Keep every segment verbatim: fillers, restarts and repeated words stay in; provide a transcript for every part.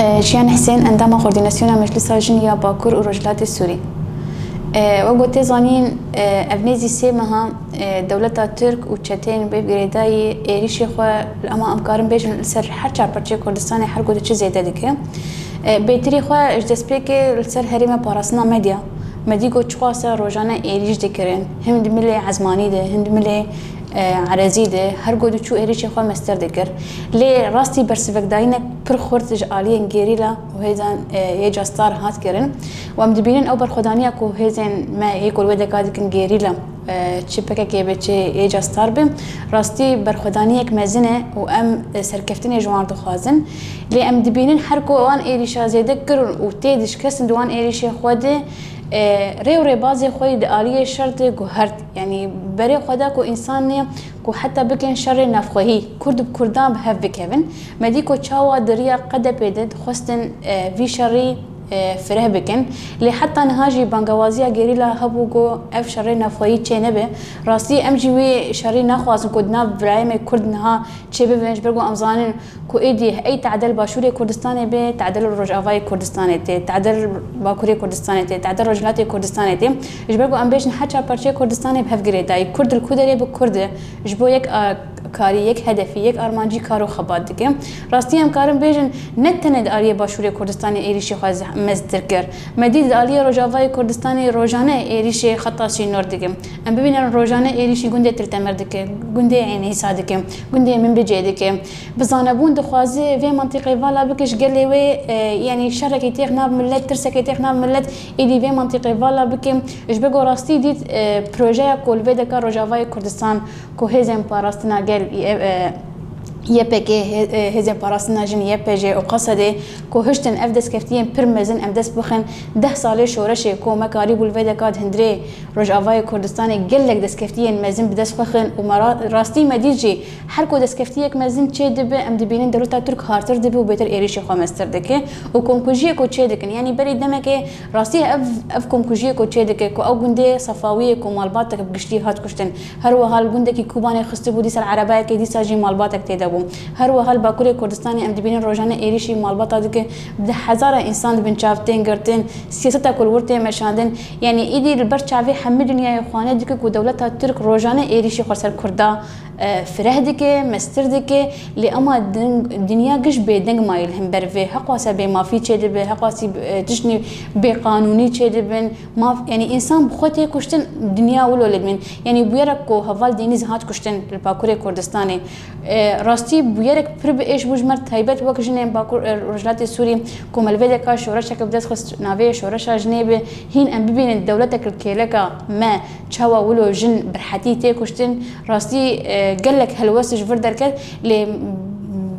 E, Jiyan Hisên, endama Koordînasyona Meclisa Jin ya Bakur û Rojhilatê Sûrî. E, wek ku tê zanîn, e, ev nêzî sê meha, e, dewleta Tirk û çeteyên wê girêdayî êrîşê xwe, ama em karin bêjin, li ser her çar parçeyê Kurdistanê her ku diçe zêde dike. E, bêtirî xwe ji destpêkê li ser herêma parastina medya, me dî ku çiqas e rojane êrîş dikirin, him di milê Ezmanî de, him di milê e, Erezî de, her ku diçû êrîşê xwe mestir dikir. Lê rastî bersivekdayînek pir xurt ji aliyên gerîla û hêzan, e, YJA Star hat kirin. Û em dibînin ew berxwedaniya ku hêzên me yê ku li wê deka dikin gerîla, e, çi P K K be, çi YJA Star be, rastî berxwedaniyek mezin e û em, e, serkeftinê ji wan dixwazin. Lê em dibînin her ku wan êrîşa zêde kirin û tê dişkestin di wan êrîşê xwe de, e, rê û rêbazê xwe yî di aliyê şer de guhert. Yanî berê xwe da ku însanê ku heta bikin şerê navxwehî, Kurd bi Kurdan bi hev bikevin. Me dî ku çawa di riya KDP'ê de dixwestin, e, vî şerî, e, fireh bikin. Lê heta niha jî bangewaziya gerîla hebû ku ev şerê navxwehî çê nebe. Rastî em jî wî şerî naxwazin ku di nav birayê me Kurd niha çê bibin, ji ber ku em zanin ku êdî ey tadel Başûrê Kurdistanê bê, tadel Rojavayê Kurdistanê tê, tadel Bakurê Kurdistanê tê, tadel Rojhilatê Kurdistanê tê. Ji ber ku em bêjin her çar parçeyê Kurdistanê bi hev girêdayî. Kurd li ku derê bi Kurd e. Ji bo yek a-, karî, yek hedefî, yek armancî kar û xebat dike. Rastî em karin bêjin ne tenê di aliyê Başûrê Kurdistanê êrîşê xwe zeh-, meztir kir. Me dî di aliyê Rojavayê Kurdistanê rojane êrîşê xeta sînor dike. Em bibînin rojane êrîşî gundê Til Temer dike, gundê Eyn Îsa dike, gundê Minbicê dike. Bi zanebûn dixwaze vê mantîqê vala bike ji gelê wê, e, yanî şerekî têx nav milet, tirsekê têx nav milet, êdî vê mantîqê vala bike. Ji ber ku rastî dît, e, projeya ku li vê deka Rojavayê Kurdistan ku hêzên parastina gel, e, e, Y P G, hê-, e, hêzên parastina jin Y P J û Qesedê ku hiştin ev destkeftiyên pir mezin em dest bixin, deh salê şoreşê ku me karîbû li vê deka di hundirê Rojavayê Kurdistanê gelek destkeftiyên mezin bi dest xwe xin û me ra-, rastî me dît jî her ku destkeftiyek mezin çê dibe, em dibînin dewleta Tirk hartir dibe û bêtir êrîşê xwe mestir dike û komkujiyê ku çê dikin. Yanî berî demekê rastî ev, ev komkujiyê ku çê dike ku ew gundê Sefawiyê ku malbatek bi giştî hat kuştin. Her wiha li gundekî Kobanê xistibû, dîsa li erebayekê dîsa jî malbatek tê de bû. Her wiha li Bakurê Kurdistanê em dibînin rojane êrîşî malbata dike, bi hezaran însan di bin çav tên girtin, siyaseta ku li wir tê meşandin. Yanî êdî li ber çavê hemî dinyayê xwane dike ku dewleta Tirk rojane êrîşî xwe ser Kurda, e, fireh dike, mestir dike. Lê ema din-, dinya giş bêdeng mayî li hember vê. Heqwase bêmafî çêdibe, heqwasî, e, tiştî bêqanûnî çêdibin. Maf, yanî însan bi xwe tê kuştin, dinya wilo li min. Yanî bûyerek ku heval Dênîz hat kuştin li Bakurê Kurdistanê. E, rastî bûyerek pir bi êş bû ji me taybet wek jinên Bakur, e, Rojhilatê Sûrî ku me li vê deka şoreşeke bi dest xist navê şoreşa jinê bi hîn em bibînin dewletek li kêleka me çawa wilo jin bi rehetî tê kuştin. Rastî, e, gelek helwest ji vir derket lê,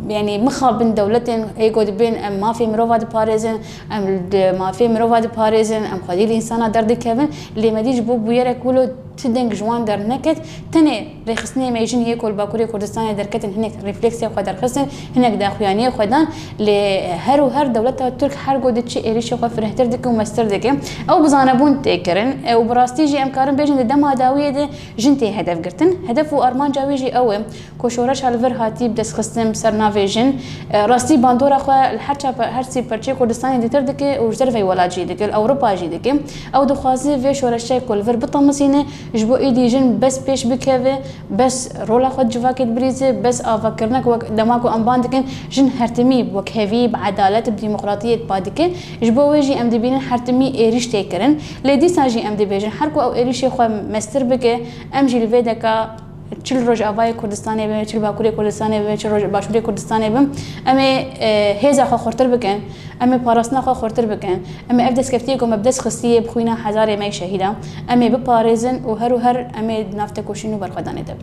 yanî mixabin dewletên ê ku dibên em mafê mirova diparêzin, em di mafê mirova diparêzin, em xwedî li însana derdikevin, lê me dî ji bo bûyerek wilo ti deng ji wan derneket, tenê rêxistinê me jin yê ku li Bakurê Kurdistanê derketin hinek refleksê xwe derxistin, hinek daxuyaniyê xwe dan, lê her û her dewleta Tirk her ku diçe êrîşê xwe firehtir dike û mestir dike. Ew bi zanebûn tê kirin, e, û bi rastî jî em karin bêjin di dema dawiyê de jin tê hedef girtin. Hedef û armanca wî jî ew e. Ku şoreşa li vir hatî bi dest xistin bi ser navê jin, e, rastî bandora xwe li her çar, her sî perçeyê Kurdistanê dîtir dike û ji derveyî welat jî dike, li Ewropa jî dike. Ew dixwaze vê şoreşê ku li vir bitemizîne, ji bo êdî jin bes pêş bikeve, bes rola xwe di civakê dibirîze, bes avakirineke wek dema ku em ban dikin, jin her timî bi wekhevî, bi edalet, bi demokratiyê dipa dike. Ji bo wê jî em dibînin her timî êrîş tê kirin. Lê dîsa jî em dibêjin, her ku ew êrîşê xwe mestir bike, em jî li vê deka çi li Rojavayê Kurdistanê be, çi li Bakurê Kurdistanê be, çi li Roj-, Başûrê Kurdistanê be, em ê, e, hêza xwe xurtir bikin, em ê parastina xwe xurtir bikin, em ê ev destkeftiyê ku me bi dest xistiye bi xwîna hezarê me yê şehîda, em ê biparêzin û her û her em ê di nav tekoşîn û berxwedanê de bin.